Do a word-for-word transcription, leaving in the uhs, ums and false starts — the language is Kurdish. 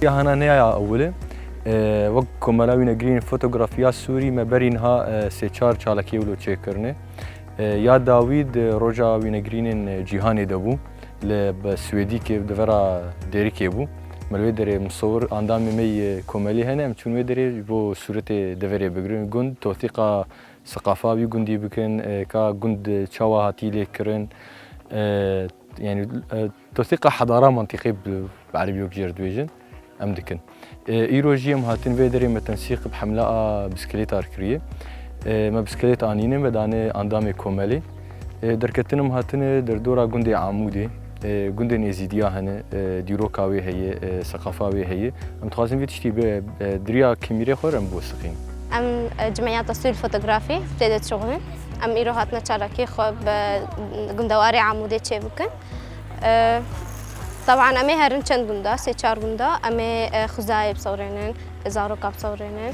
Ya hana ne ya ewil e. E, wek Komela Wînegirînên Fotografiya Sûrî me berî niha, e, sê çar çalakiyê wilo çêkirine. E, ya dawî di roja wînegirînên, e, cîhanê de bû. Li be Swêdîkê devera Dêrikê bû. Me li wê derê misawir andamê me yê komelî hene, em çûn wê derê ji bo sûretê deverê bigirin. Gund, tothîqa seqafa wî gundî bikin, e, ka gund çawa hatî lê kirin, e, yanî, e, tothîqa hedara mantîqî bi, bi erebî wek jê re dibêjin, em dikin. E, îro jî em hatin vê derê me tensîq bi hemla a bisikilêta re kiriye. E, me bisikilêt anîne, me dane andamê komelê. E, derketin em hatine derdora gundê Amûdê. E, gundên Êzîdiya hene, e, dîroka wê heye, e, seqafa wê heye. Em dixwazin vê tiştî bi, e, diriya kemîrê xwe re em biwesiqîn. Em, e, Cimeyata Sûl Fotografî tê de dişuxulin. Em îro hatine çalakî xwe bi gundewarê Amûdê çêbikin. E, Teban em ê herin çend gunda, sê çar gunda, em ê, e, xuzayê bisewrênin, zaroka bisewrênin.